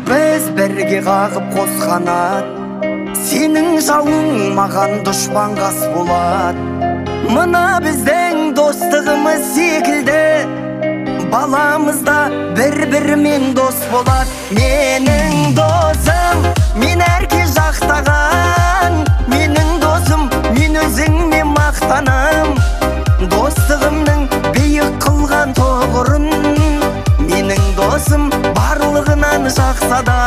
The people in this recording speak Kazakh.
Біз бірге қағып қос қанат, сенің жауың маған дұшпан қас болады. Мына біздің достығымыз секілді, баламыз да бір-бірімен дос болады. Менің досым, мен әркез жақтаған, менің досым, мен өзіңмен мақтанам. Достығымның биік қылған тұғырын, менің досым барлығынан жақсы адам.